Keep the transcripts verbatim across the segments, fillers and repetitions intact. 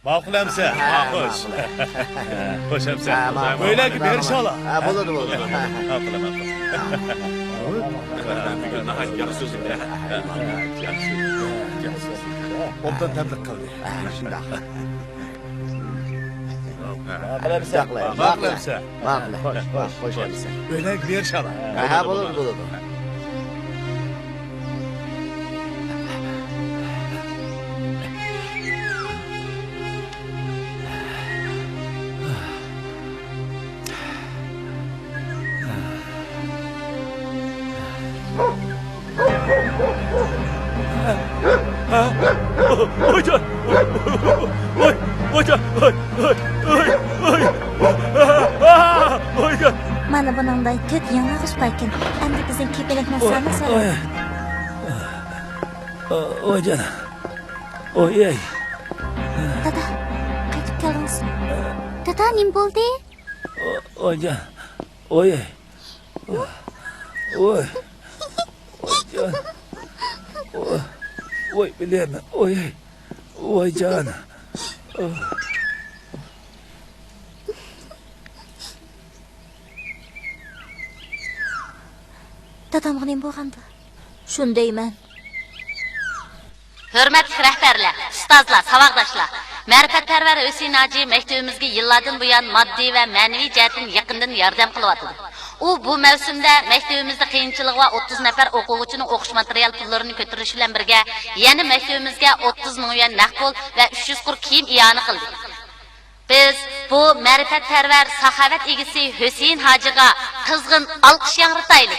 ماقۇل ئەمسە، ھە، ماقۇل. ماقۇل. خوش ئەمسە. ھە، ماقۇل. ئۆيلەرگە بېرىشالا. ھە، بولىدۇ، بولىدۇ. ماقۇل، ماقۇل. بۈگۈن ناھايىتى ياخشى سۆزلىدى. ئوبدان تەبرىك قىلدى. ھە، شۇنداق. ماقۇل ئەمسە. ماقۇل ئەمسە. ماقۇل. خوش، خوش، خوش ئەمسە. ئۆيلەرگە بېرىشالا. ھە، بولىدۇ، بولىدۇ. ۋايجان! ۋاي، ۋايجان! ۋاي، ۋاي، ۋاي، ۋاي! ۋايجان! مانا بۇنىڭدا تۆت يېڭى ئاغۇش باركەن. ئەمدى بىزنىڭ كېپىلەكنىڭ سانى سورايلى. ۋايجان! ۋاي، ئەي! دادا، دادا، قايتىپ كەلدىڭىز. دادا، نېمە بولدى؟ ۋايجان! ۋاي، ئەي! ۋاي. ۋايجان. ۋاي، ۋاي، بىلەم. ۋاي. ۋايجان. دادامغا نېمە بولغاندۇ؟ شۇنى دەيمەن. ھۆرمەتلىك رەھبەرلەر، ئۇستازلار، ساۋاقداشلار! مەرىپەتپەرۋەر ھۈسەيىن ھاجى مەكتىۋىمىزگە يىللاردىن بۇيان ماددىي ۋە مەنىۋى جەھەتتىن يېقىندىن ياردەم قىلىۋاتىدۇ. ئۇ بۇ مەۋسۇمدە مەكتىۋىمىزدە قىيىنچىلىقى بار ئوتتۇز نەپەر ئوقۇغۇچىنىڭ ئوقۇش ماتېرىيال پۇللىرىنى كۆتۈرۈش بىلەن بىرگە، يەنە مەكتىۋىمىزگە ئوتتۇز مىڭ يۈەن نەق پۇل ۋە ئۈچ يۈز قۇر كىيىم ئىئانە قىلدى. بىز بۇ مەرىپەتپەرۋەر، ساخاۋەت ئىگىسى ھۈسەيىن ھاجىغا قىزغىن ئالقىش ياڭرىتايلى!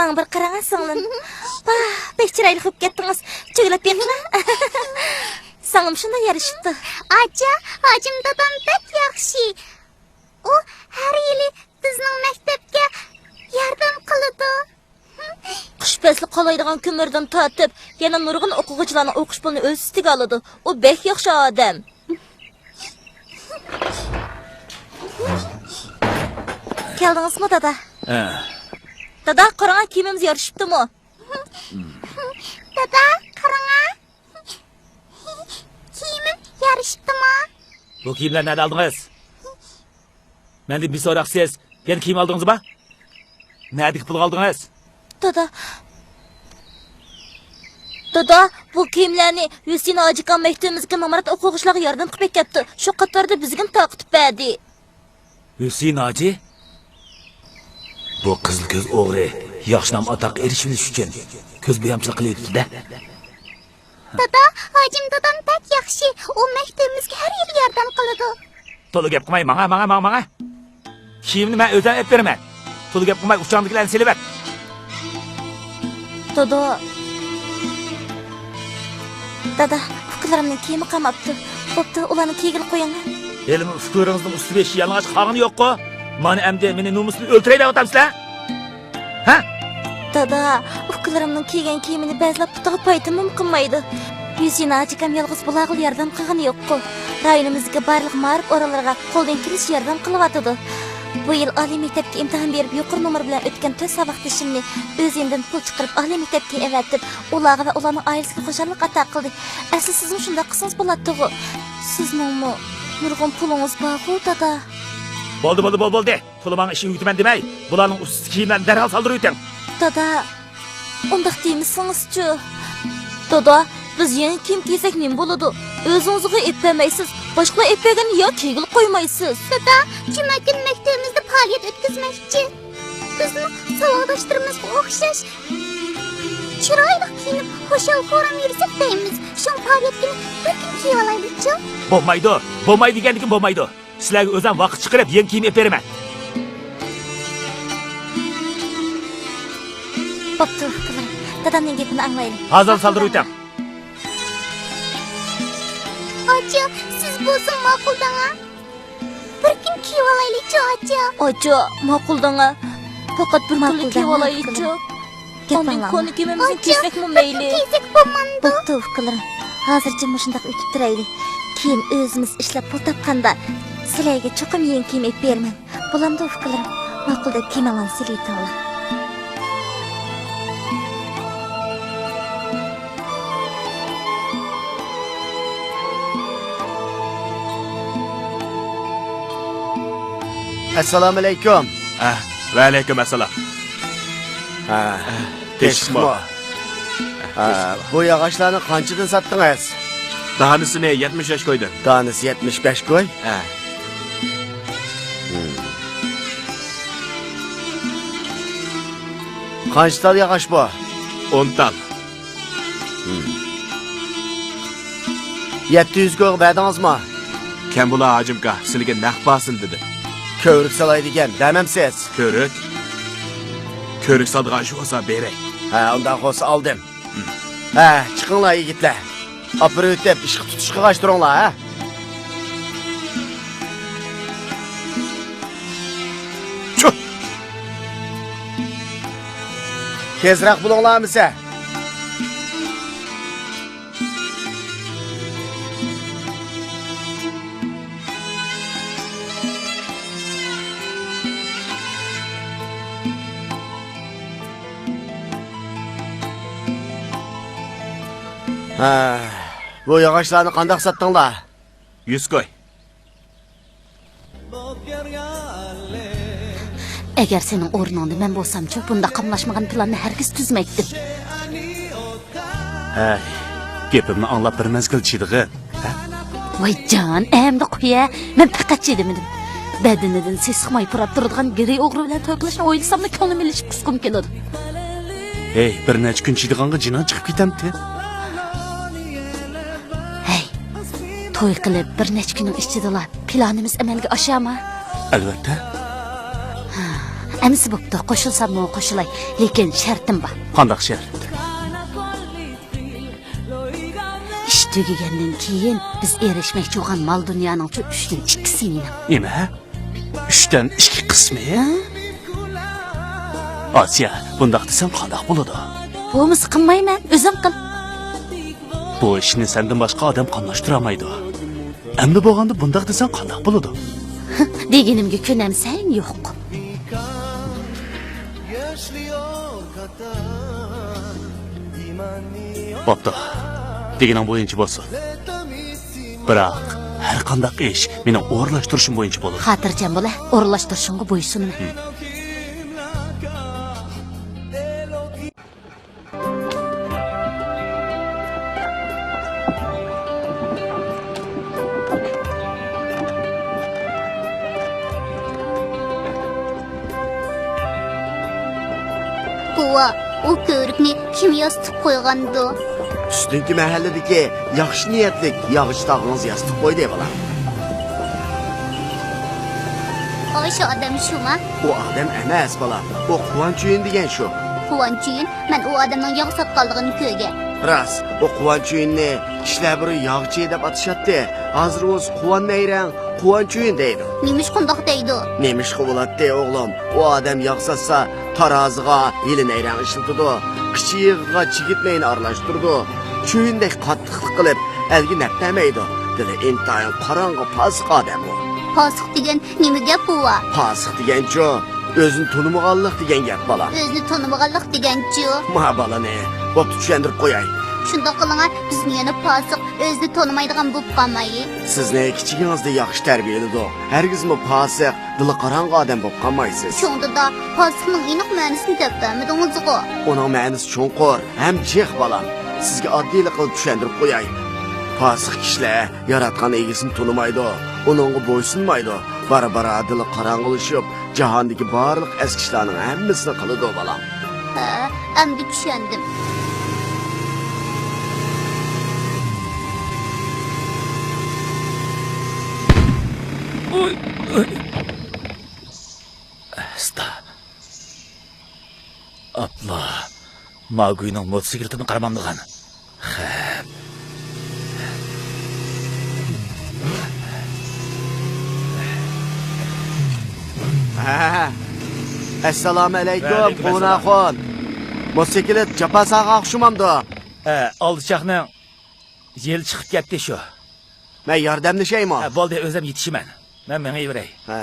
ماڭا بىر قاراڭ، سىڭلىم. پاھ، بەك چىرايلىق بولۇپ كەتتىڭىز. چۆگىلەپ بېقىڭا. ساڭىمۇ شۇنداق يارىشىپتۇ. ئاچا، ھاجىم دادام بەك ياخشى. ئۇ ھەر يىلى بىزنىڭ مەكتەپكە ياردەم قىلىدۇ. قىش پەسلى قالايدىغان كۆمۈردىن تارتىپ، يەنە نۇرغۇن ئوقۇغۇچىلارنىڭ ئوقۇش پۇلىنى ئۆز ئۈستىگە ئالىدۇ. ئۇ بەك ياخشى ئادەم. كەلدىڭىزمۇ، دادا؟ ھە. دادا، قاراڭا، كىيىمىمىز يارىشىپتىمۇ؟ دادا، قاراڭا. كىيىمىم يارىشىپتىمۇ؟ بۇ كىيىملەرنى نەدە ئالدىڭىز؟ مەندىن بىر سوراقسىز، يەنە كىيىم ئالدىڭىزمۇ؟ نەدىكى پۇلغا ئالدىڭىز؟ دادا. دادا، بۇ كىيىملەرنى ھۈسەيىن ھاجىكام مەكتىۋىمىزدىكى نامرات ئوقۇغۇچىلارغا ياردەم قىلىپ ئەكەپتۇ. شۇ قاتاردا بىزگىمۇ تارقىتىپ بەردى. ھۈسەيىن ھاجى؟ بۇ قىزىل كۆز ئوغرى ياخشى نام ئاتاققا ئېرىشىۋېلىش ئۈچۈن كۆز بويامچىلىق قىلىۋېتىپتۇ-دە. دادا، ھاجىم دادام بەك ياخشى. ئۇ مەكتىۋىمىزگە ھەر يىلى ياردەم قىلىدۇ. تولا گەپ قىلماي، ماڭە، ماڭە، ماڭە، ماڭە. كىيىمنى مەن ئۆزۈم ئېلىپ بېرىمەن. تولا گەپ قىلماي، ئۇچاڭدىكىلەرنى سېلىۋەت. دادا. دادا، ئۇكىلىرىمنىڭ كىيىمى قالماپتۇ. بوپتۇ، ئۇلارنى كىيگىلى قويۇڭ. ھېلىمۇ ئۇكىلىرىڭىزنىڭ ئۈستى بېشى يالىڭاچ قالغىنى يوققۇ؟ مانا ئەمدى مېنى نومۇسىمنى ئۆلتۈرەي دەۋاتامسىلەر؟ ھە؟ دادا، ئۇكىلىرىمنىڭ كىيگەن كىيىمىنى بەزىلەر پۇتىغا پايتىمۇ قىلمايدۇ. ھۈسەيىن ھاجىكام يالغۇز بۇلارغىلا ياردەم قىلغىنى يوققۇ. رايونىمىزدىكى بارلىق مائارىپ ئورۇنلىرىغا قولىدىن كېلىشىچە ياردەم قىلىۋاتىدۇ. بۇ يىل ئالىي مەكتەپكە ئىمتىھان بېرىپ يۇقىرى نومۇر بىلەن ئۆتكەن تۆت ساۋاقدىشىمنى ئۆز يېنىدىن پۇل چىقىرىپ ئالىي مەكتەپكە ئەۋەتىپ، ئۇلارغا ۋە ئۇلارنىڭ ئائىلىسىگە خۇشاللىق ئاتا قىلدى. ئەسلى سىزمۇ شۇنداق قىلسىڭىز بولاتتىغۇ. سىزنىڭمۇ نۇرغۇن پۇلىڭىز بارغۇ، دادا. بولدى، بولدى، بولدى، بولدى. تولا ماڭا ئىش ئۆگىتىمەن دېمەي، بۇلارنىڭ ئۈستىدىكى كىيىملەرنى دەرھال سالدۇرۇۋېتىڭ. دادا، ئۇنداق دېمىسىڭىزچۇ. دادا، بىز يېڭى كىيىم كىيسەك نېمە بولىدۇ؟ ئۆزىڭىزغۇ ئېلىپ بەرمەيسىز، باشقىلار ئېلىپ بەرگەننى يا كىيگىلى قويمايسىز. دادا، جۈمە كۈنى مەكتىۋىمىزدە پائالىيەت ئۆتكۈزمەكچى. بىزمۇ ساۋاقداشلىرىمىزغا ئوخشاش چىرايلىق كىيىنىپ، خۇشال-خۇرام يۈرسەك دەيمىز. شۇڭا پائالىيەت كۈنى بىر كۈن كىيىۋالايلىچۇ؟ بولمايدۇ، بولمايدۇ دېگەندىكىن بولمايدۇ. سىلەرگە ئۆزۈم ۋاقىت چىقىرىپ يېڭى كىيىم ئېلىپ بېرىمەن. بوپتۇ، ئۇكىلىرىم. دادامنىڭ گېپىنى ئاڭلايلى. ھازىر سالدۇرۇۋېتىڭ. ئاچا، سىز بولسا ماقۇلداڭا. بىر كۈن كىيىۋالايلىچۇ، ئاچا. ئاچا، ماقۇلداڭا. پەقەت بىر كۈنلا كىيىۋالايلىچۇ. ئاندىن كونا كىيىمىمىزنى كىيسەكمۇ مەيلى. كىيسەك بولمامدۇ؟ بوپتۇ، ئۇكىلىرىم. ھازىرچە مۇشۇنداق ئۆتۈپ تۇرايلى. كېيىن ئۆزىمىز ئىشلەپ پۇل تاپقاندا سىلەرگە چوقۇم يېڭى كىيىم ئېلىپ بېرىمەن. بولامدۇ، ئۇكىلىرىم؟ ماقۇل دەپ كىيىمىڭلارنى سېلىۋېتىڭلار. ئەسسالامۇئەلەيكۇم. ھە، ۋەئەلەيكۇم ئەسسالام. ھە، تېشىقمۇ؟ ھە، بۇ ياغاچلارنى قانچىدىن ساتتىڭىز؟ دانىسىنى يەتمىش بەش كويدىن. دانىسى يەتمىش بەش كوي؟ ھە. قانچە تال ياغاچ بۇ؟ ئون تال. يەتتە يۈز كويغا بەردىڭىزمۇ؟ كەم بولا ھاجىمكا، سىلىگە نەق بارسىن دېدىم. كۆۋرۈك سالاي دېگەن، بەرمەمسىز؟ كۆۋرۈك؟ كۆۋرۈك سالىدىغان ئىش بولسا بېرەي. ھە، ئۇنداق بولسا ئالدىم. ھە، چىقىڭلار يىگىتلەر. ئاپىرىۋېتىپ ئىشقا تۇتۇش قىلغاچ تۇرۇڭلار، ھە. چۇھ! تېزرەك بولۇڭلار ئەمىسە. ھە، بۇ ياغاچلارنى قانداق ساتتىڭلار؟ يۈز كوي. ئەگەر سېنىڭ ئورنۇڭدا مەن بولسامچۇ، بۇنداق قاملاشمىغان پىلاننى ھەرگىز تۈزمەيتتىم. ھەي، گېپىمنى ئاڭلاپ بىر مەزگىل چىدىغىن. ھە؟ ۋاي جان، ئەمدى قويە، مەن پەقەت چىدىمىدىم. بەدىنىدىن سېسىق ماي پۇراپ تۇرىدىغان گىرى ئوغرى بىلەن توي قىلىشنى ئويلىساملا كۆڭلۈم ئېلىشىپ قۇسقۇم كېلىدۇ. ھەي، بىر نەچچە كۈن چىدىغانغا جېنىڭ چىقىپ كېتەمتى؟ ھەي، توي قىلىپ بىر نەچچە كۈننىڭ ئىچىدىلا پىلانىمىز ئەمەلگە ئاشامۇ؟ ئەلۋەتتە. ھا، ئەمىسە بوپتۇ، قوشۇلساممۇ قوشۇلاي، لېكىن شەرتىم بار. قانداق شەرت؟ ئىش تۈگىگەندىن كېيىن بىز ئېرىشمەكچى بولغان مال دۇنيانىڭچۇ ئۈچتىن ئىككىسى مېنىڭ. نېمە؟ ئۈچتىن ئىككى قىسمى؟ ھە؟ ئاسىيە، بۇنداق دېسەڭ قانداق بولىدۇ؟ بولمىسا قىلمايمەن، ئۆزۈڭ قىل. بۇ ئىشنى سەندىن باشقا ئادەم قاملاشتۇرالمايدۇ. ئەمدى بولغاندا بۇنداق دېسەڭ قانداق بولىدۇ؟ دېگىنىمگە كۆنەمسەن، يوق. بوپتۇ. دېگىنىڭ بويىچە بولسۇن. بىراق، ھەر قانداق ئىش مېنىڭ ئورۇنلاشتۇرۇشۇم بويىچە بولىدۇ. خاتىرجەم بول، ئورۇنلاشتۇرۇشۇڭغا بويسۇنىمەن. ھىم. بوۋا، ئۇ كۆۋرۈكنى كىم ياسىتىپ قويغاندۇ؟ ئۈستۈنكى مەھەللىدىكى ياخشى نىيەتلىك ياغىچى تاغىڭىز ياسىتىپ قويدى، بالام. ئاشۇ ئادەم شۇما؟ ئۇ ئادەم ئەمەس، بالام. ئۇ قۇۋانچۈيۈن دېگەن شۇ. قۇۋانچۈيۈن؟ مەن ئۇ ئادەمنىڭ ياغ ساتقانلىقىنى كۆرگەن. راست، ئۇ قۇۋانچۈيۈننى كىشىلەر بۇرۇن ياغچى دەپ ئاتىشاتتى. ھازىر بولسا قۇۋان نەيرەڭ، قۇۋانچۈيۈن دەيدۇ. نېمىشقا ئۇنداق دەيدۇ؟ نېمىشقا بولاتتى، ئوغلۇم؟ ئۇ ئادەم ياغ ساتسا، تارازىغا ھىيلە نەيرەڭ ئىشلىتىدۇ. قىچا يېغىغا چىگىت مېيىنى ئارىلاشتۇرىدۇ. چۈيۈندەك قاتتىقلىق قىلىپ، ئەلگە نەپ بەرمەيدۇ. دىلى ئىنتايىن قاراڭغۇ، پاسىق ئادەم ئۇ. پاسىق دېگەن نېمە گەپ، بوۋا؟ پاسىق دېگەنچۇ، ئۆزىنى تونۇمىغانلىق دېگەن گەپ، بالام. ئۆزىنى تونۇمىغانلىق دېگەنچۇ؟ ما بالىنى، بوپتۇ، چۈشەندۈرۈپ قوياي. شۇنداق قىلىڭا، بىزنى يەنە پاسىق، ئۆزىنى تونۇمايدىغان بولۇپ قالماي. سىزنى كىچىكىڭىزدە ياخشى تەربىيەلىدۇق. ھەرگىزمۇ پاسىق، دىلى قاراڭغۇ ئادەم بولۇپ قالمايسىز. شۇڭدىدا پاسىقنىڭ ئېنىق مەنىسىنى دەپ بەرمىدىڭىزغۇ؟ ئۇنىڭ مەنىسى چوڭقۇر ھەم جىق، بالام. سىزگە ئاددىيلا قىلىپ چۈشەندۈرۈپ قوياي. پاسىق كىشىلەر ياراتقان ئىگىسىنى تونۇمايدۇ، ئۇنىڭغا بويسۇنمايدۇ. بارا-بارا دىلى قاراڭغۇلىشىپ، جاھاندىكى بارلىق ئەسكى ئىشلارنىڭ ھەممىسىنى قىلىدۇ، بالام. ھە، ئەمدى چۈشەندىم. ئۇي، ئۇي. ئاستا. ئاپلا. ماگۇينىڭ موتوسىكلىتىنى قارىمامدىغان. خەپ. ھە. ئەسسالامۇ ئەلەيكۇم، ۋەئەلەيكۇم ئەسسالام. قوۋۇنئاخۇن. موتوسىكلىت جاپاساغا ئوخشىمامدۇ؟ ھە، ئالدى چاقنىڭ يېلى چىقىپ كەتتى شۇ. مەن ياردەملىشەيمۇ؟ ھە، بولدى، ئۆزۈم يېتىشىمەن. مەن مېڭىۋېرەي. ھە.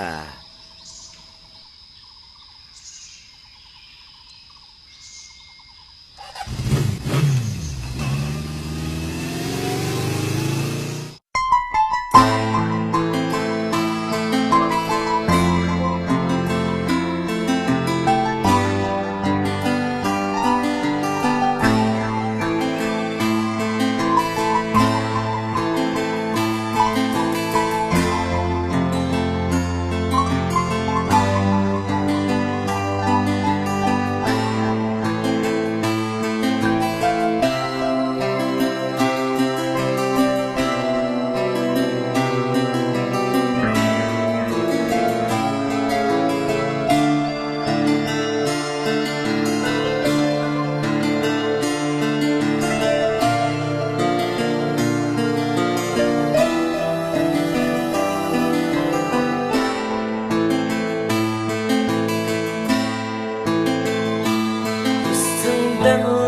ئېسىڭدەمۇ،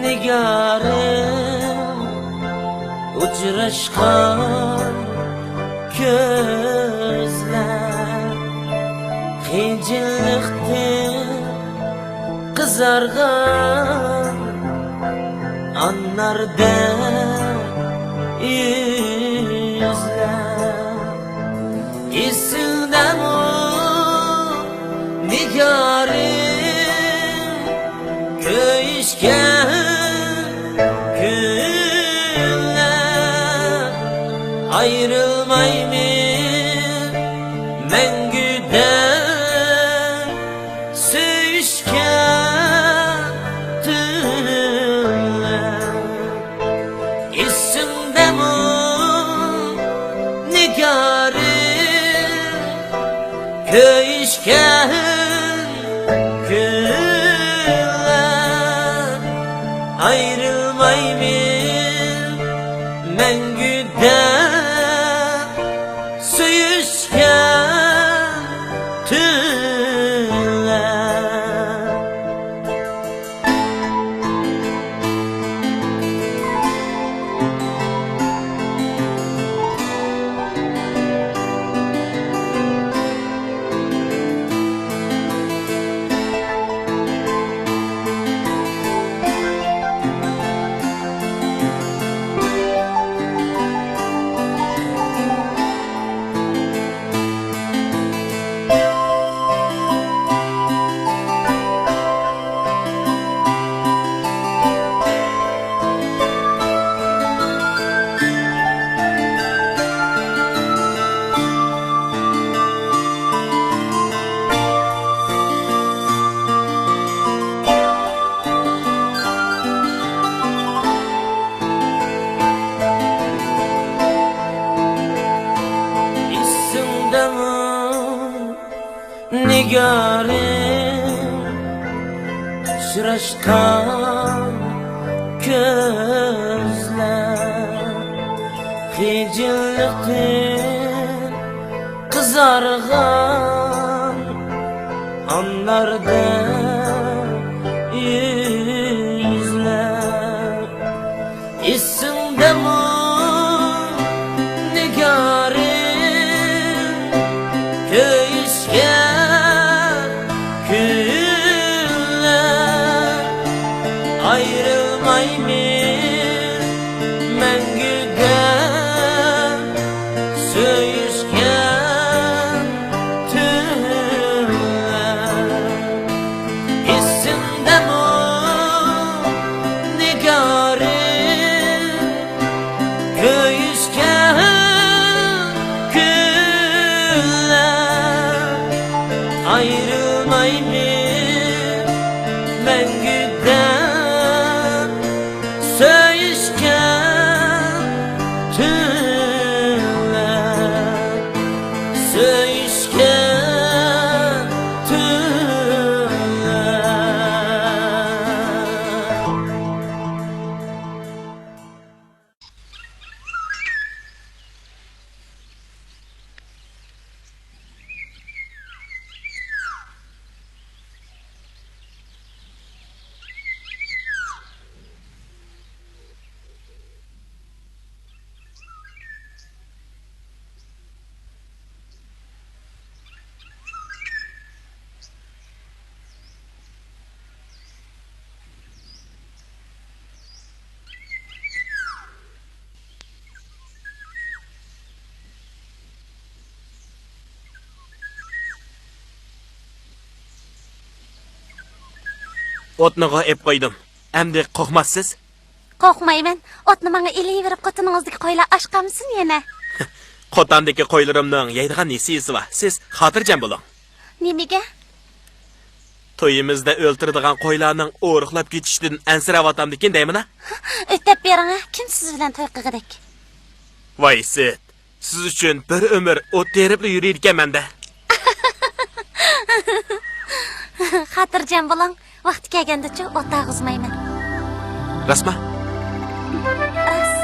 نىگارىم، ئۇچراشقان كۆزلەر، خىجىللىقتىن قىزارغان ئاناردەك يۈزلەر. ئېسىڭدەمۇ، نىگارىم، كۆيۈشكەن كۈنلەر، ئايرىلمايمىز مەڭگۈدەك سۆيۈشكەن تۈنلەر. ئېسىڭدەمۇ، نىگارىم، كۆيۈشكەن كۈنلەر، ئايرىلمايمىز مەڭگۈدەك سۆيۈشكەن تۈنلەر. ئېسىڭدەمۇ، نىگارىم، ئۇچراشقان كۆزلەر، خىجىللىقتىن قىزارغان ئاناردەك يۈزلەر. ئېسىڭدەمۇ، نىگارىم، كۆيۈشكەن كۈنلەر، ئايرىلمايمىز مەڭگۈدەك سۆيۈشكەن تۈنلەر. ئېسىڭدەمۇ، نىگارىم، كۆيۈشكەن كۈنلەر، ئايرىلمايمىز مەڭگۈدەك سۆيۈشكەن تۈنلەر. ئوتنىغۇ ئېپ قويدۇم. ئەمدى قورقماسسىز؟ قورقمايمەن. ئوتنى ماڭا ئېلىۋېرىپ، قوتىنىڭىزدىكى قويلار ئاچ قالمىسۇن يەنە. قوتاندىكى قويلىرىمنىڭ يەيدىغان نېسىسى بار. سىز خاتىرجەم بولۇڭ. نېمىگە؟ تويىمىزدا ئۆلتۈرىدىغان قويلارنىڭ ئورۇقلاپ كېتىشىدىن ئەنسىرەۋاتامدىكىن دەيمەن-ە. ئۆتەپ بېرىڭە، كىم سىز بىلەن توي قىلغۇدەك؟ ۋاي سىت، سىز ئۈچۈن بىر ئۆمۈر ئوت تېرىپلا يۈرىدىكەنمەن-دە. خاتىرجەم بولۇڭ، ۋاقتى كەلگەندىچۇ ئوت ئاغۇزمايمەن. راستما؟ راست.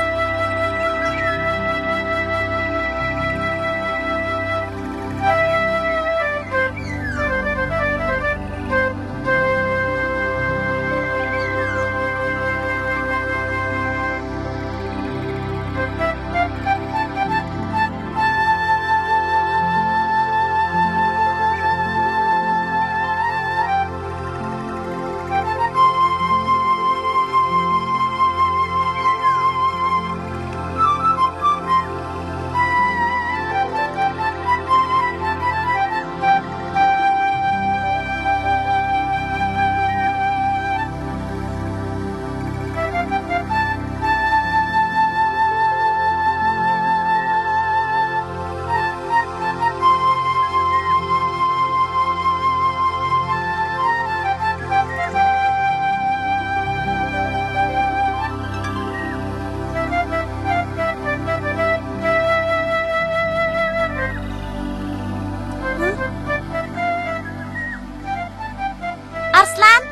ئارسلان!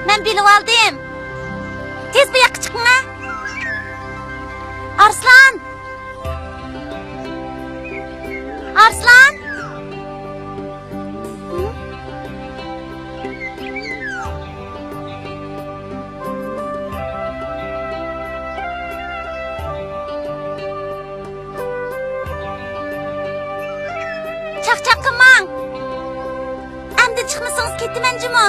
مەن بىلىۋالدىم. تېز بۇ ياققا چىقىڭە. ئارسلان! ئارسلان! چاقچاق قىلماڭ! ئەمدى چىقمىسىڭىز كېتىمەن جۇمۇ!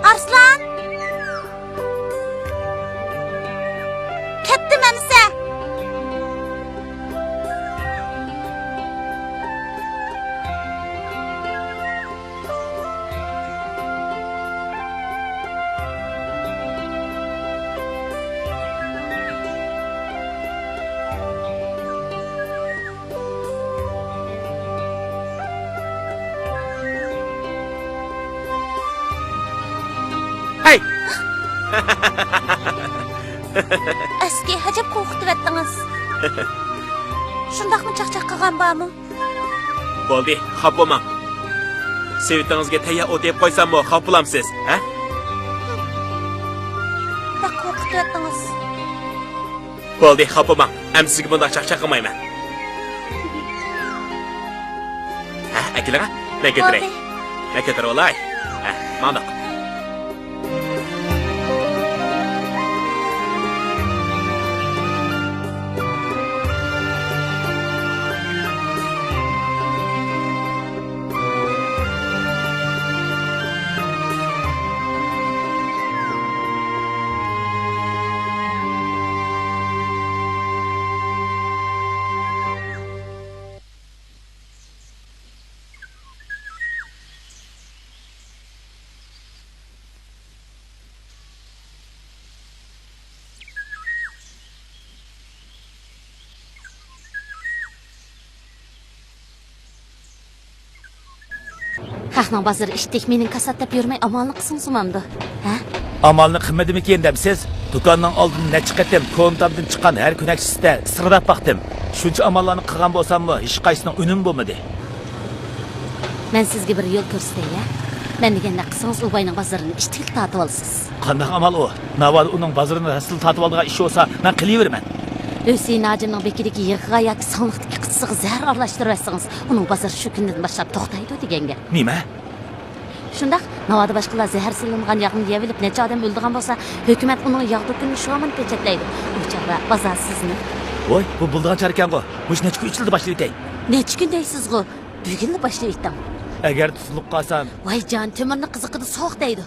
ئارسلان! كەتتىم ئەمىسە! ھەي! ئەسكى، ئەجەب قورقۇتۇۋەتتىڭىز. شۇنداقمۇ چاقچاق قىلغان بارمۇ؟ بولدى، خاپا بولماڭ. سېۋىتىڭىزگە تەييار ئوت يەپ قويساممۇ خاپا بولامسىز، ھە؟ بەك قورقۇتۇۋەتتىڭىز. بولدى، خاپا بولماڭ. ئەمدى سىزگە بۇنداق چاقچاق قىلمايمەن. ھە، ئەكېلىڭە. مەن كۆتۈرەي. بولدى. مەن كۆتۈرۈۋالاي. ھە، مانداق. خەقنىڭ بازىرى ئىتتىك، مېنىڭ كاسات دەپ يۈرمەي، ئامالنى قىلسىڭىز بولمامدۇ؟ ھە؟ ئامالنى قىلمىدىمىكىن دەمسىز؟ دۇكاننىڭ ئالدىدا نەچچە قېتىم كونا تامدىن چىققان ھەر كۆنەكچىسىدە سىرداپ باقتىم. شۇنچە ئاماللارنى قىلغان بولساممۇ، ھېچقايسىنىڭ ئۈنۈمى بولمىدى. مەن سىزگە بىر يول كۆرسىتەي، ھە؟ مەن دېگەندەك قىلسىڭىز، ئۇ باينىڭ بازىرىنى ئىتتىكلا تارتىۋالىسىز. قانداق ئامال ئۇ؟ ناۋادا ئۇنىڭ بازىرىنى راستلا تارتىۋالىدىغان ئىش بولسا، مەن قىلىۋېرىمەن. ھۈسەيىن ھاجىمنىڭ بېكىدىكى يىغىغا ياكى ساڭلىقتىكى قىچىسىغا زەھەر ئارىلاشتۇرۇۋەتسىڭىز، ئۇنىڭ بازىرى شۇ كۈندىن باشلاپ توختايدۇ دېگەن گەپ. نېمە؟ شۇنداق، ناۋادا باشقىلار زەھەر سېلىنغان ياغنى يەۋېلىپ نەچچە ئادەم ئۆلىدىغان بولسا، ھۆكۈمەت ئۇنىڭ ياغ دۇكىنىنى شۇ ھامان پېچەتلەيدۇ. ئۇ چاغدا بازار سىزنىڭ. ۋوي، بۇ بولىدىغان چارىكەنغۇ. مۇشۇ نەچچە كۈن ئىچىدە باشلىۋېتەي. نەچچە كۈن دەيسىزغۇ؟ بۈگۈنلا باشلىۋېتىڭ. ئەگەر تۇتۇلۇپ قالسام. ۋاي جان، تۆمۈرنى قىزىقىدا سوق دەيدۇ.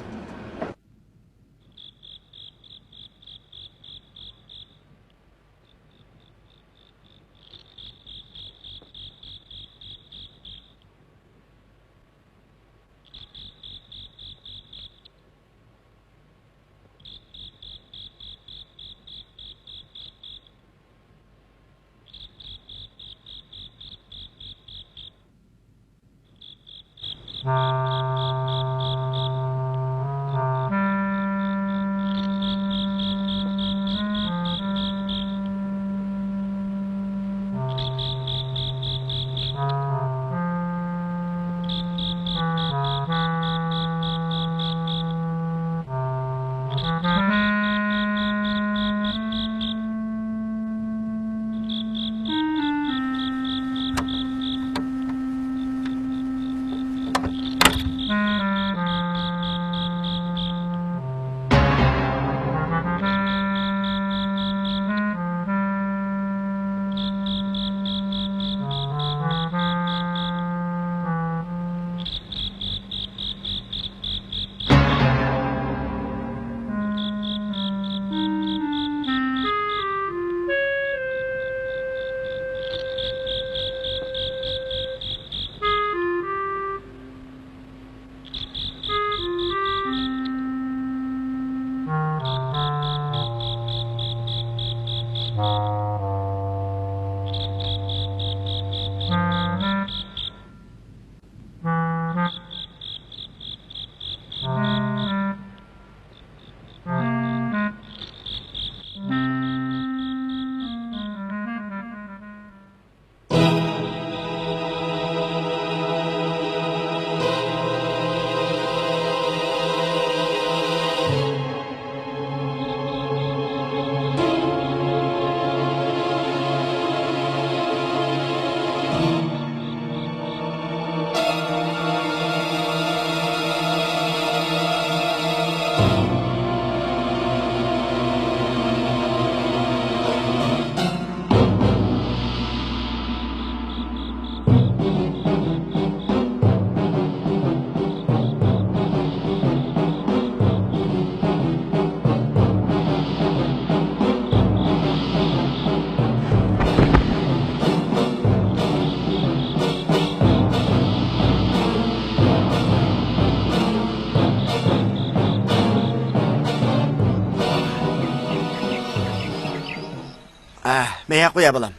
ئە، مەيە قويا بالام.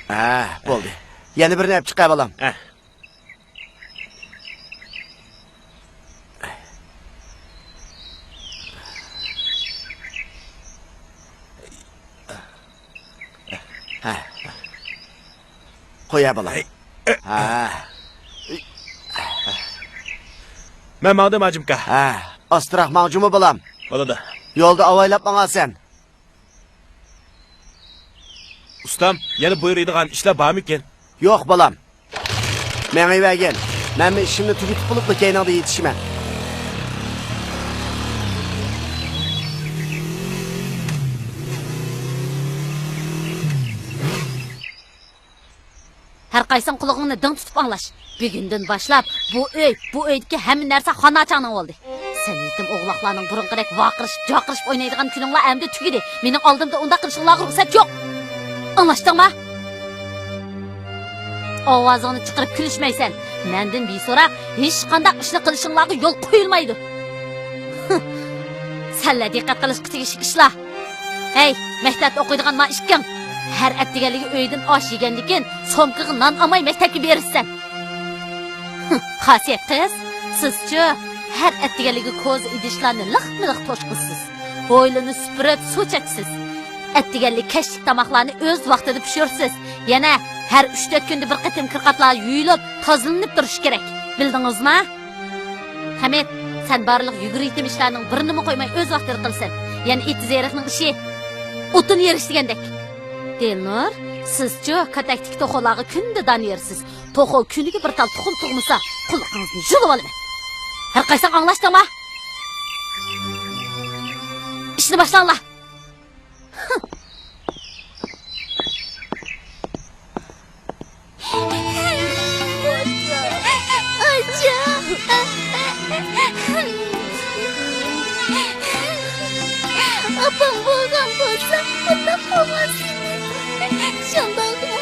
ئە، بولدى. يەنە بىرنى ئەپ چىقە بالام. ئە. ھە. قويا بالام. ھە. مەن ماڭدىم، ھاجىمكا. ھە، ئاستىراق ماڭ جۇمۇ بالام. بولىدۇ. يولدا ئاۋايلاپ ماڭا سەن. ئۇستام، يەنە بۇيرۇيدىغان ئىشلار بارمىكىن؟ يوق بالام. مېڭىۋەرگىن. مەنمۇ ئىشىمنى تۈگىتىپ بولۇپلا كەينىڭدە يېتىشىمەن. ھەر قايسىڭ قۇلىقىڭنى دىڭ تۇتۇپ ئاڭلاش. بۈگۈندىن باشلاپ بۇ ئۆي، بۇ ئۆيدىكى ھەممە نەرسە خاناچاڭنىڭ بولدى. سەن يېتىم ئوغلاقلارنىڭ بۇرۇنقىدەك ۋارقىرىشىپ، جارقىرىشىپ ئوينايدىغان كۈنۈڭلار ئەمدى تۈگىدى. مېنىڭ ئالدىمدا ئۇنداق قىلىشىڭلارغا رۇخسەت يوق. ئاڭلاشتىڭما؟ ئاۋازىڭنى چىقىرىپ كۈلۈشمەيسەن. مەندىن بىسوراق ھېچقانداق ئىشنى قىلىشىڭلارغا يول قويۇلمايدۇ. سەنلەر دىققەت قىلىشقا تېگىشلىك ئىشلار. ھەي، مەكتەپتە ئوقۇيدىغان ما ئىككىڭ! ھەر ئەتىگەنلىكى ئۆيدىن ئاش يېگەندىكىن، سومكىغا نان ئالماي مەكتەپكە بېرىسەن. خاسىيەت قىز، سىزچۇ، ھەر ئەتىگەنلىكى كوزا ئىدىشلارنى لىقمۇ لىق توشقۇزىسىز. ھويلىنى سۈپۈرۈپ، سۇ چاچىسىز. ئەتىگەنلىك كەچلىك تاماقلارنى ئۆز ۋاقتىدا پىشۇرىسىز. يەنە ھەر ئۈچ تۆت كۈندە بىر قېتىم كىرقاتلار يۇيۇلۇپ، تازىلىنىپ تۇرۇشى كېرەك. بىلدىڭىزما؟ خەمىت، سەن بارلىق يۈگۈر يېتىم ئىشلارنىڭ بىرىنىمۇ قويماي ئۆز ۋاقتىدا قىلىسەن. يەنە ئېتىز ئېرىقنىڭ ئىشى ئوتۇن يېرىش دېگەندەك. دىلنۇر، سىزچۇ كاتەكتىكى توخۇلارغا كۈندە دان يەرسىز. توخۇ كۈنىگە بىر تال تۇخۇم تۇغمىسا، قۇلىقىڭىزنى يۇلۇۋالىمەن. ھەر قايسىڭ ئاڭلاشتىڭما؟ ئىشنى باشلاڭلار. ئاپام بولغان بولسا، بۇنداق بولماس ئىدى. شۇنداقمۇ؟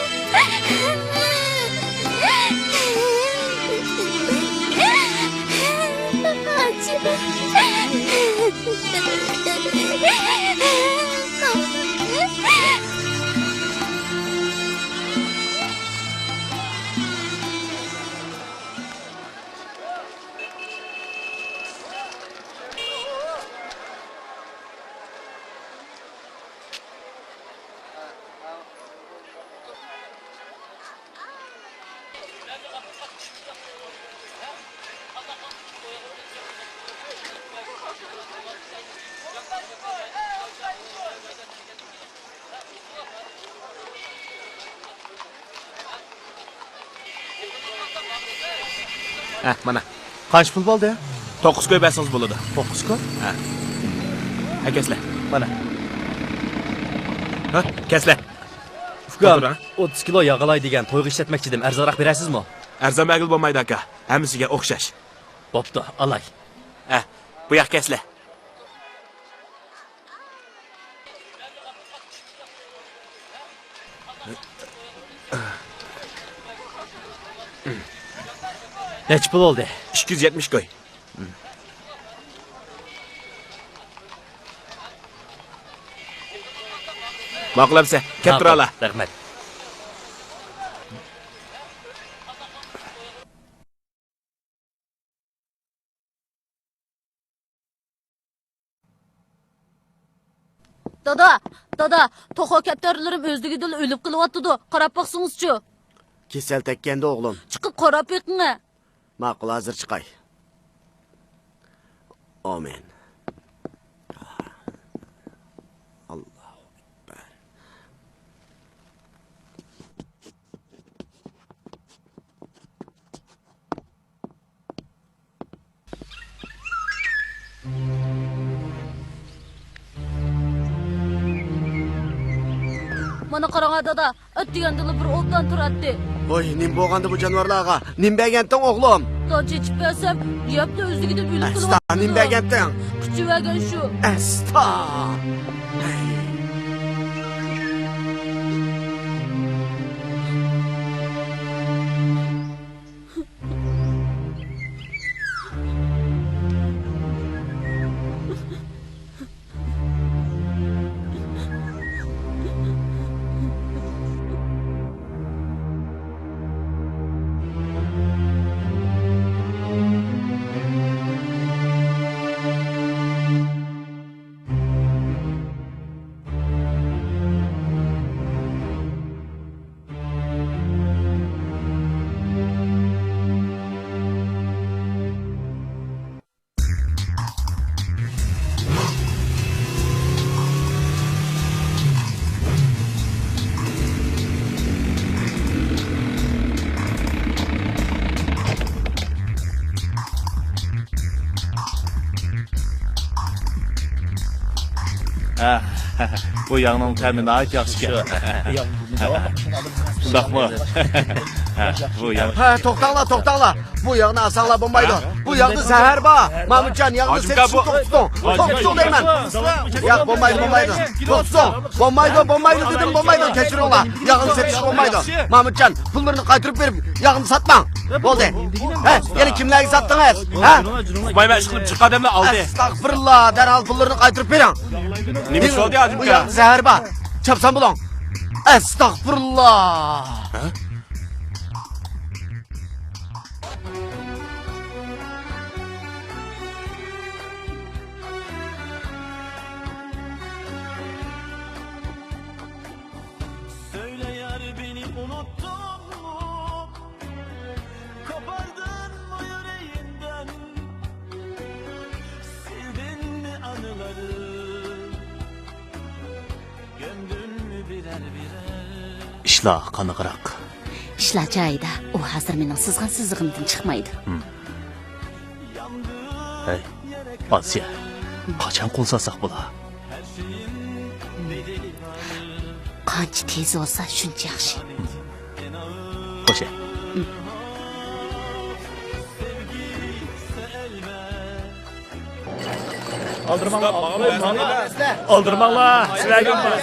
ئاچا. ھە، مانا. قانچە پۇل بولدى؟ توققۇز كوي بەرسىڭىز بولىدۇ. توققۇز كوي؟ ھە. ھە، كەسلە. مانا. ھە، كەسلە. ئۇكام، توختاڭ. ئوتتۇز كىلو ياغ ئالاي دېگەن، تويغا ئىشلەتمەكچىدىم، ئەرزانراق بېرەرسىزمۇ؟ ئەرزان بەرگىلى بولمايدۇ، ئاكا. ھەممىسىگە ئوخشاش. بوپتۇ، ئالاي. ھە، بۇ ياق كەسلە. نەچچە پۇل بولدى؟ ئىككى يۈز يەتمىش كوي. ماقۇل ئەمسە، كەپ تۇرالا. رەھمەت. دادا، دادا، توخۇ كەپتەرلىرىم ئۆزلۈكىدىنلا ئۆلۈپ قېلىۋاتىدۇ. قاراپ باقسىڭىزچۇ. كېسەل تەگكەندە ئوغلۇم. چىقىپ قاراپ بېقىڭە. ماقۇل، ھازىر چىقاي. ئامىن. ئاللاھۇ ئەكبەر. مانا قاراڭا دادا، ئەتىگەندىلا بىر ئوبدان تۇراتتى. ۋاي، نېمە بولغاندى بۇ جانىۋارلارغا؟ نېمە بەرگەنتىڭ ئوغلۇم؟ دان چېچىپ بەرسەم، يەپلا ئۆزلۈكىدىن ئۆلۈپ قېلىۋاتىدۇ. ئەستا، نېمە بەرگەنتىڭ؟ قىچىۋەرگەن شۇ. ئەستا. ھە، بۇ ياغنىڭ تەمى ناھايىتى ياخشىكەن. شۇ. شۇنداقمۇ؟ ھە، بۇ ياغ. ھە، توختاڭلار، توختاڭلار. بۇ ياغنى ئالساڭلار بولمايدۇ. بۇ ياغدا زەھەر بار. مامۇتجان، ياغنى سېتىشنى توختىتىڭ. توختىتىڭ دەيمەن. ياق، بولمايدۇ، بولمايدۇ. توختىتىڭ. بولمايدۇ، بولمايدۇ دېدىم، بولمايدۇ. كەچۈرۈڭلار. ياغنى سېتىش بولمايدۇ. مامۇتجان، پۇللىرىنى قايتۇرۇپ بېرىپ، ياغنى ساتماڭ. بولدى. ھە، يەنە كىملەرگە ساتتىڭىز؟ ھە؟ ئۇقمايمەن، ئىشقىلىپ جىق ئادەملەر ئالدى. ئەستەغپۇرۇللا، دەرھال پۇللىرىنى قايتۇرۇپ بېرىڭ. نېمە ئىش بولدى، ھاجىم ئۇكا؟ زەھەر بار. چاپسان بولۇڭ. ئەستەغپۇرۇللا. ھە؟ Söyle yar, beni unuttun mu? Kopardın mı yüreğinden? Sildin mi anıları? Gömdün mü birer birer? ئىشلار قانداقراق؟ ئىشلار جايىدا. ئۇ ھازىر مېنىڭ سىزغان سىزىقىمدىن چىقمايدۇ. ھەي، ئاسىيە، قاچان قول سالساق بولا؟ قانچە تېز بولسا، شۇنچە ياخشى. خوش. ئالدىرىماڭلار، ئالدىرىماڭلار. ئالدىرىماڭلار، سىلەرگە بار.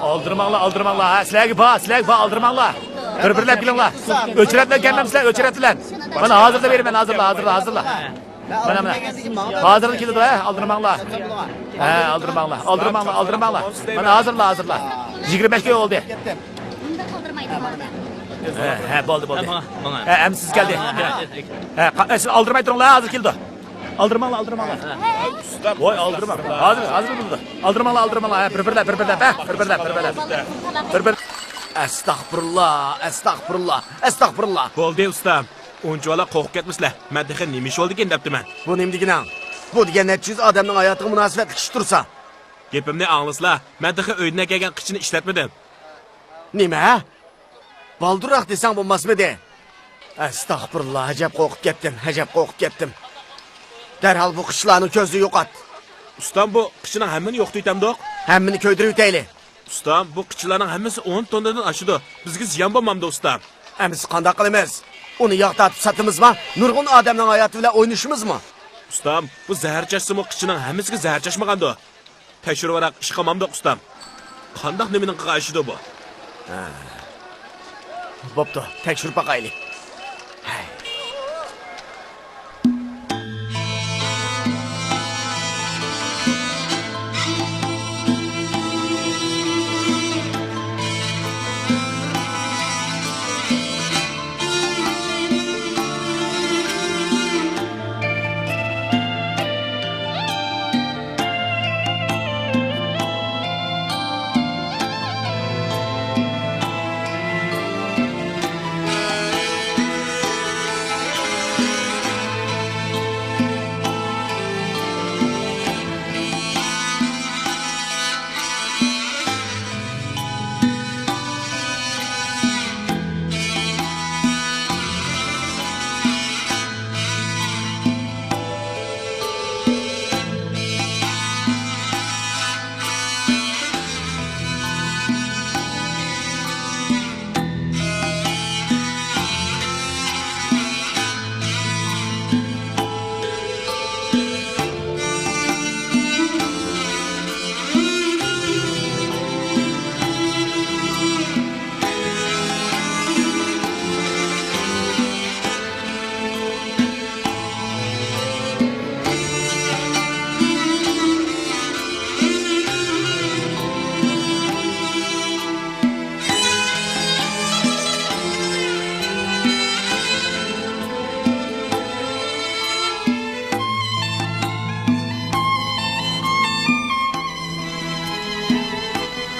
ئالدىرىماڭلار، ئالدىرىماڭلار. ھە، سىلەرگە بار، سىلەرگە بار، ئالدىرىماڭلار. بىر-بىرلەپ كېلىڭلار. ئۆچرەت بىلەن كەلمەمسىلەر، ئۆچرەت بىلەن. مانا ھازىرلا بېرىمەن، ھازىرلا، ھازىرلا، ھازىرلا. مانا، مانا. ھازىرلا كېلىدۇ، ھە، ئالدىرىماڭلار. ھە، ئالدىرىماڭلار، ئالدىرىماڭلار، ئالدىرىماڭلار. مانا ھازىرلا، ھازىرلا. يىگىرمە بەش كۈن بولدى. ھە، ھە، بولدى، بولدى. ھە، ماڭا، ماڭا. ھە، ئەمدى سىز كەلدى. ھە، قا-، ئە، سىز ئالدىرىماي تۇرۇڭلار، ھازىر كېلىدۇ. ئالدىرىماڭلار، ئالدىرىماڭلار. ۋاي، ئالدىرىماڭ. ھازىر، ھازىر بولىدۇ. ئالدىرىماڭلار، ئالدىرىماڭلار. ھە، بىر-بىرلەپ، بىر-بىرلەپ، ھە، بىر-بىرلەپ، بىر-بىرلەپ. بىر-بىر. ئەستەغپۇرۇللا، ئەستەغپۇرۇللا، ئەستەغپۇرۇللا. بولدى، ئۇستام. ئۇنچىۋالا قورقۇپ كەتمىسىلە. مەن تېخى نېمە ئىش بولدىكىن دەپتىمەن. بۇ نېمە دېگىنىڭ؟ بۇ دېگەن نەچچە يۈز ئادەمنىڭ ھاياتىغا مۇناسىۋەتلىك ئىش تۇرسا. گېپىمنى ئاڭلىسىلا، مەن تېخى ئۆيدىن ئەكەلگەن قىچىنى ئىشلەتمىدىم. نېمە؟ بالدۇرراق دېسەڭ بولماسمىدى؟ ئەستەغپۇرۇللا، ئەجەب قورقۇپ كەتتىم، ئەجەب قورقۇپ كەتتىم. دەرھال بۇ قىچىلارنى كۆزدىن يوقات. ئۇستام، بۇ قىچىنىڭ ھەممىنى يوقىتىۋېتەمدۇق؟ ھەممىنى كۆيدۈرۈۋېتەيلى. ئۇستام، بۇ قىچىلارنىڭ ھەممىسى ئون توننىدىن ئاشىدۇ. بىزگە زىيان بولمامدۇ، ئۇستام؟ ئەمىسە قانداق قىلىمىز؟ ئۇنى ياغ تارتىپ ساتىمىزما؟ نۇرغۇن ئادەمنىڭ ھاياتى بىلەن ئوينىشىمىزمۇ؟ ئۇستام، بۇ زەھەر چاچسىمۇ، قىچىنىڭ ھەممىسىگە زەھەر چاچمىغاندۇ؟ تەكشۈرۈۋاراق ئىش قىلمامدۇق، ئۇستام. قانداق نېمىنىڭ قىغا ئىشىدۇ بۇ؟ ھە. بوپتۇ، تەكشۈرۈپ باقايلى. ھەي.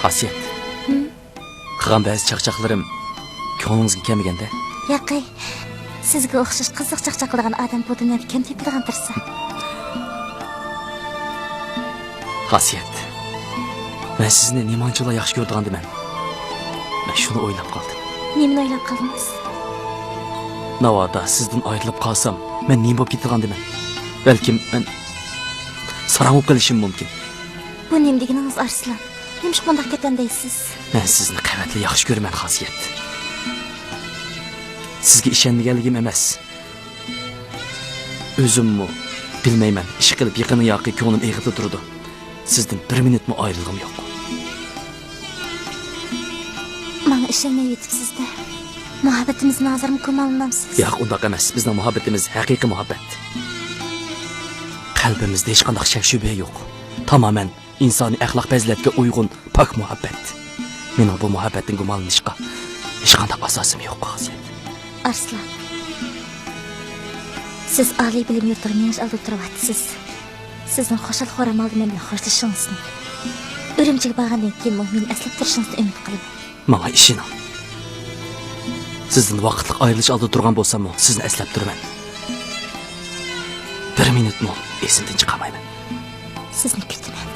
خاسىيەت. ھىم؟ قىلغان بەزى چاقچاقلىرىم كۆڭلىڭىزگە كەلمىگەندە؟ ياقەي، سىزگە ئوخشاش قىزىق چاقچاق قىلىدىغان ئادەم بۇ دۇنيادا كەم تېپىلىدىغان تۇرسا. خاسىيەت، مەن سىزنى نېمانچىلا ياخشى كۆرىدىغاندىمەن. مەن شۇنى ئويلاپ قالدىم. نېمىنى ئويلاپ قالدىڭىز؟ ناۋادا سىزدىن ئايرىلىپ قالسام، مەن نېمە بولۇپ كېتىدىغاندىمەن؟ بەلكىم مەن ساراڭ بولۇپ قېلىشىم مۇمكىن. بۇ نېمە دېگىنىڭىز، ئارسلان؟ نېمىشقا بۇنداق گەپلەرنى دەيسىز؟ مەن سىزنى قەۋەتلا ياخشى كۆرىمەن، خاسىيەت. سىزگە ئىشەنمىگەنلىكىم ئەمەس. ئۆزۈممۇ بىلمەيمەن، ئىشقىلىپ يېقىندا ياقى كۆڭلۈم ئېغىپلا تۇرىدۇ. سىزدىن بىر مىنۇتمۇ ئايرىلغۇم يوق. ماڭا ئىشەنمەيۋېتىپسىز-دە. مۇھەببىتىمىزنى ھازىرمۇ گۇمانلىنامسىز؟ ياق، ئۇنداق ئەمەس. بىزنىڭ مۇھەببىتىمىز ھەقىقىي مۇھەببەت. قەلبىمىزدە ھېچقانداق شەك-شۈبھە يوق. تامامەن ئىنسانىي ئەخلاق پەزىلەتكە ئۇيغۇن پاك مۇھەببەت. مېنىڭ بۇ مۇھەببەتتىن گۇمانلىنىشقا ھېچقانداق ئاساسىم يوق، خاسىيەت. ئارسلان، سىز ئالىي بىلىم يۇرتىغا مېڭىش ئالدىدا تۇرۇۋاتىسىز. سىزنىڭ خۇشال-خۇرام ھالدا مەن بىلەن خوشلىشىشىڭىزنى، ئۈرۈمچىگە بارغاندىن كېيىنمۇ مېنى ئەسلەپ تۇرۇشىڭىزنى ئۈمىد قىلىمەن. ماڭا ئىشىنىڭ. سىزدىن ۋاقىتلىق ئايرىلىش ئالدىدا تۇرغان بولساممۇ، سىزنى ئەسلەپ تۇرىمەن. بىر مىنۇتمۇ ئېسىمدىن چىقارمايمەن. سىزنى كۈتىمەن.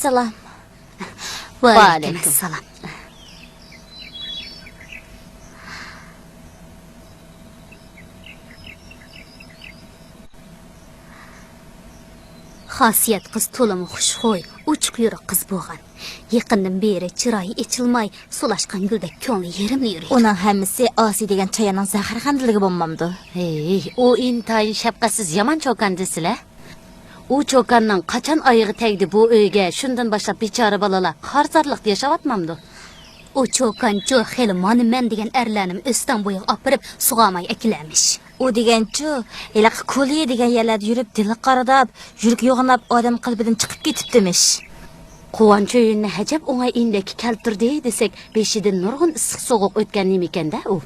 سالام. ۋەئەلەيكۇم ئەسسالام. خاسىيەت قىز تولىمۇ خۇشخۇي، ئوچۇق يۈرەك قىز بولغان. يېقىندىن بېرى چىرايى ئېچىلماي، سولاشقان گۈلدەك كۆڭلى يېرىملا يۈرىدۇ. ئۇنىڭ ھەممىسى ئاسىي دېگەن چاياننىڭ زەھەرخەندىلىكى بولمامدۇ؟ ھېي، ئۇ ئىنتايىن شەپقەتسىز، يامان چوكان دېسىلە. ئۇ چوكاننىڭ قاچان ئايىغى تەگدى بۇ ئۆيگە، شۇندىن باشلاپ بىچارە بالىلار خارزارلىقتا ياشاۋاتمامدۇ؟ ئۇ چوكانچۇ خېلى مانا مەن دېگەن ئەرلەرنىمۇ ئۆستەڭ بويىغا ئاپىرىپ سۇغارماي ئەكېلەرمىش. ئۇ دېگەنچۇ، ھېلىقى كولىيە دېگەن يەرلەردە يۈرۈپ دىلى قارىداپ، يۈرىكى يوغىناپ، ئادەم قەلبىدىن چىقىپ كېتىپتىمىش. قۇۋانچۈينى ھەجەپ ئوڭاي ئىندەككە كەلتۈردى دېسەك، بېشىدىن نۇرغۇن ئىسسىق سوغۇق ئۆتكەن نېمىكەن-دە ئۇ.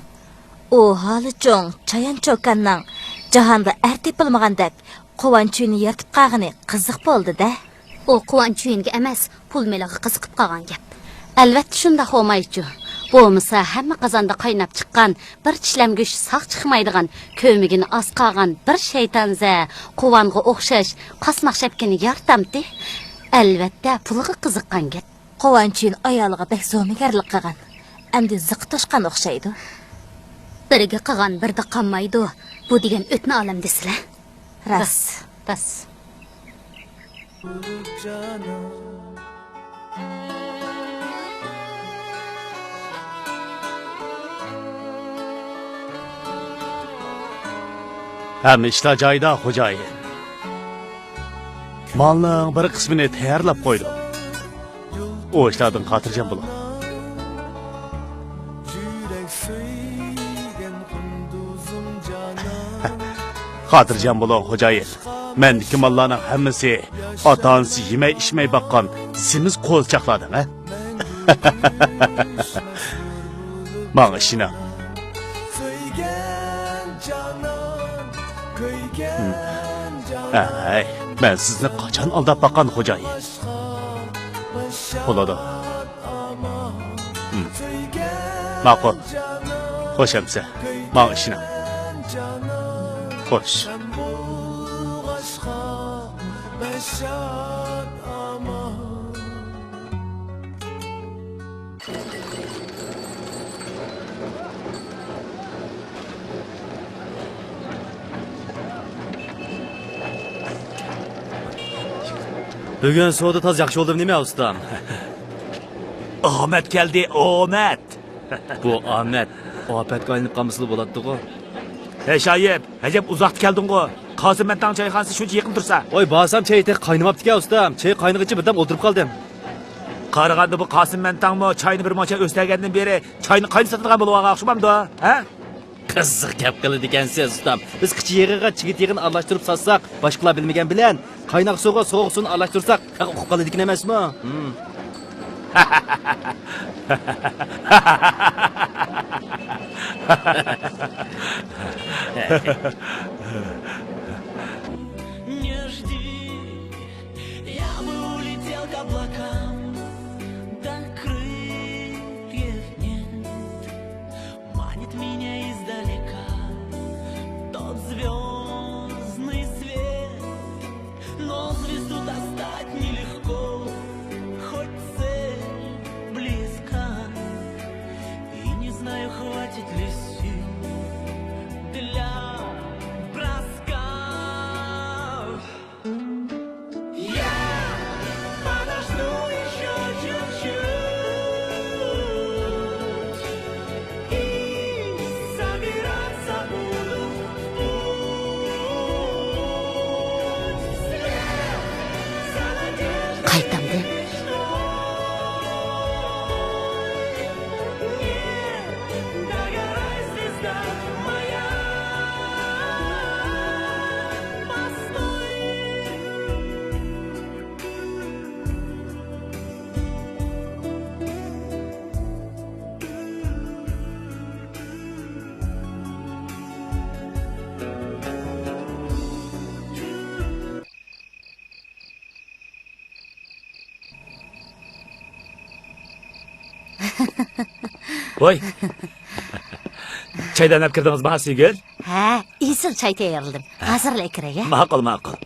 ئۇ ھالى چوڭ چايان چوكاننىڭ جاھاندا ئەر تېپىلمىغاندەك قۇۋانچۈينى يارىتىپ قالغىنى قىزىق بولدى-دە. ئۇ قۇۋانچۈينگە ئەمەس، پۇل مېلىغا قىزىقىپ قالغان گەپ. ئەلۋەتتە شۇنداق بولمايچۇ. بولمىسا ھەممە قازاندا قايناپ چىققان، بىر چىشلەمگۈچ ساق چىقمايدىغان، كۆمۈگىنى ئاز قالغان بىر شەيتانزە قۇۋانغا ئوخشاش قاسماق شەپكىنى يارىتامتى؟ ئەلۋەتتە پۇلغا قىزىققان گەپ. قۇۋانچۈيۈن ئايالىغا بەك زومىگەرلىك قىلغان. ئەمدى زىقى توشقان ئوخشايدۇ. بىرگە قىلغان بىردە قالمايدۇ. بۇ دېگەن ئۆتنە ئالەم دېسىلە. راست. راست. ھەممە ئىشلار جايىدا، خوجايىن. مالنىڭ بىر قىسمىنى تەييارلاپ قويدۇم. ئۇ ئىشلاردىن خاتىرجەم بولۇڭ. خاتىرجەم بولۇڭ، خوجايىن. مەندىكى ماللارنىڭ ھەممىسى ئاتا-ئانىسى يېمەي-ئىچمەي باققان سېمىز قوزىچاقلاردىن، ھە؟ ماڭا ئىشىنىڭ. ھەي، مەن سىزنى قاچان ئالداپ باققان، خوجايىن؟ بولىدۇ. ھىم. ماقۇل. خوش ئەمىسە. ماڭا ئىشىنىڭ. خوش. بۈگۈن سودا تازا ياخشى بولدىمۇ نېمە، ئۇستام؟ ئامەت كەلدى، ئامەت! بۇ ئامەت ئاپەتكە ئايلىنىپ قالمىسىلا بولاتتىغۇ. ھەي شايىپ، ئەجەب ئۇزاقتا كەلدىڭغۇ. قاسىم مەنتاڭ چايخانىسى شۇنچە يېقىن تۇرسا. ۋاي، بارسام چاي تېخى قاينىماپتىكەن، ئۇستام. چاي قاينىغىچە بىردەم ئولتۇرۇپ قالدىم. قارىغاندا بۇ قاسىم مەنتاڭمۇ چاينى بىر مۇنچە ئۆستۈرگەندىن بېرى چاينى قاينىتىۋاتىدىغان بولۇۋالغان ئوخشىمامدۇ، ھە؟ قىزىق گەپ قىلىدىكەنسىز، ئۇستام. بىز قىچا يېغىغا چىگىت يېغىنى ئارىلاشتۇرۇپ ساتساق، باشقىلار بىلمىگەن بىلەن، قايناق سۇغا سوغۇق سۇنى ئارىلاشتۇرساق، تېخى ئۇقۇپ قالىدىكەن ئەمەسمۇ؟ ھىم. Не жди, я бы улетел к облакам, да крыльев нет. Манит меня издалека тот звездный свет, но звезду достать нелегко, хоть цель близка. И не знаю, хватит ли сил для броска. Я подожду ещё чуть-чуть и собираться буду в путь. Вслед за надеждой и мечтой. Не догорай, звезда моя. ۋوي! چاي دەملەپ كىردىڭىزمۇ، ئاسىيگۈل؟ ھە، ئېسىل چاي تەييارلىدىم. ھازىرلا كىرەي، ھە؟ ماقۇل، ماقۇل.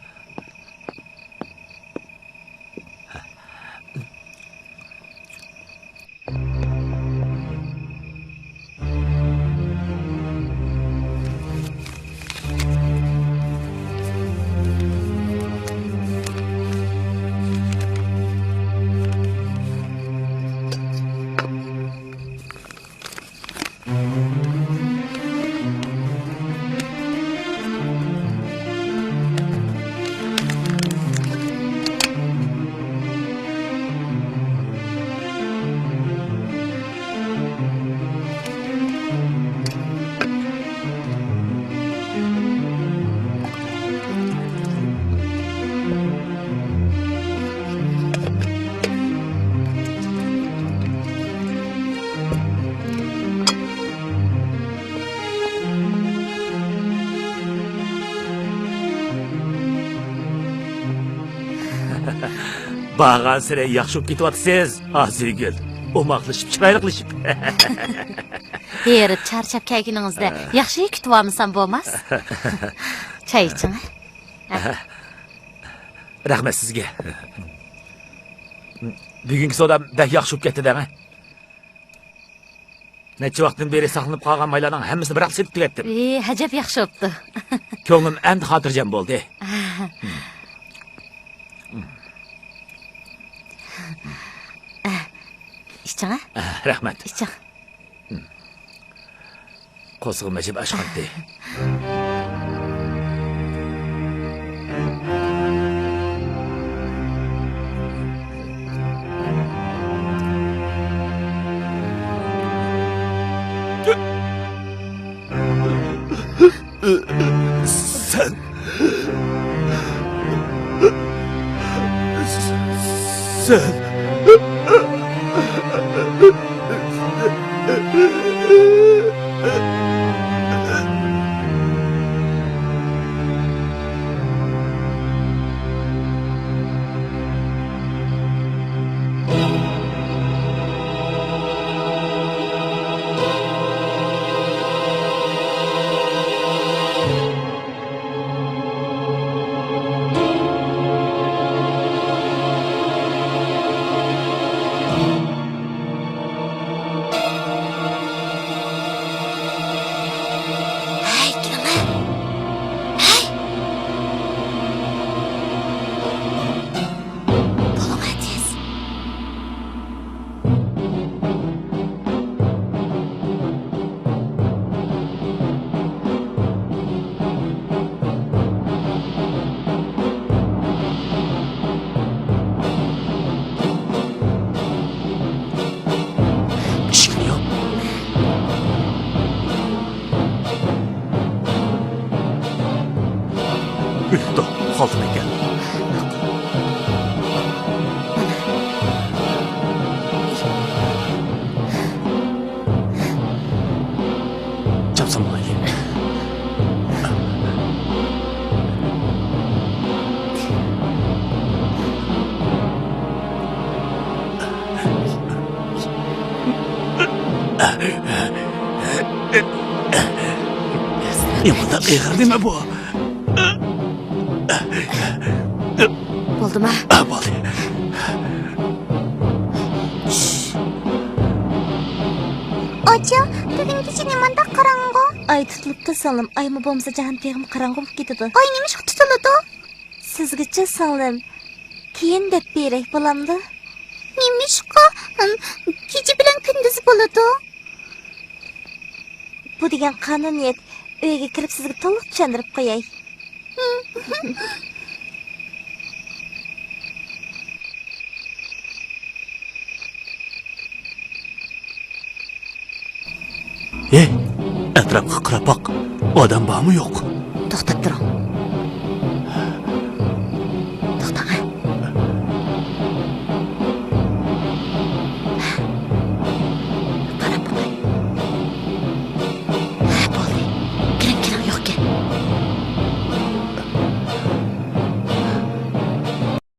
بارغانسېرى ياخشى بولۇپ كېتىۋاتىسىز، ئازىگۈل. ئوماقلىشىپ، چىرايلىقلىشىپ. ھېرىپ چارچاپ كەلگىنىڭىزدە ياخشى كۈتۈۋالمىسام بولماس. چاي ئىچىڭ. رەھمەت سىزگە. بۈگۈنكى سودام بەك ياخشى بولۇپ كەتتى دەڭە. نەچچە ۋاقىتتىن بېرى ساقلىنىپ قالغان مايلارنىڭ ھەممىسىنى بىراقلا سېتىپ تۈگەتتىم. ئى، ئەجەب ياخشى بوپتۇ. كۆڭلۈم ئەمدى خاتىرجەم بولدى. ئىچىڭ، ھە؟ رەھمەت. ئىچىڭ. قورسىقىم ئەجەب ئاچقانتى. سەن، سەن. ھەي، كېلىڭە. ھەي! بولۇڭ تېز. ئىشىكنى ياپ. ئۆتۈپتۇ، خالتىماي كەل. چاپسان بولايلى. نېمانداق ئېغىر نېمە بۇ؟ بولدىما؟ بولدى. ئاچا، بۈگۈن كېچە نېمانداق قاراڭغۇ؟ ئاي تۇتۇلۇپتۇ سىڭلىم، ئايمۇ بولمىسا جاھان تېخىمۇ قاراڭغۇ بولۇپ كېتىدۇ. ئاي نېمىشقا تۇتۇلىدۇ؟ سىزگىچە سىڭلىم، كېيىن دەپ بېرەي بولامدۇ؟ نېمىشقا، ھىم، كېچە بىلەن كۈندۈز بولىدۇ؟ بۇ دېگەن قانۇنىيەت. ئۆيگە كىرىپ سىزگە تولۇق چۈشەندۈرۈپ قوياي. ھەي، ئەتراپقا قاراپ باق. ئادەم بارمۇ يوق؟ توختاپ تۇرۇڭ.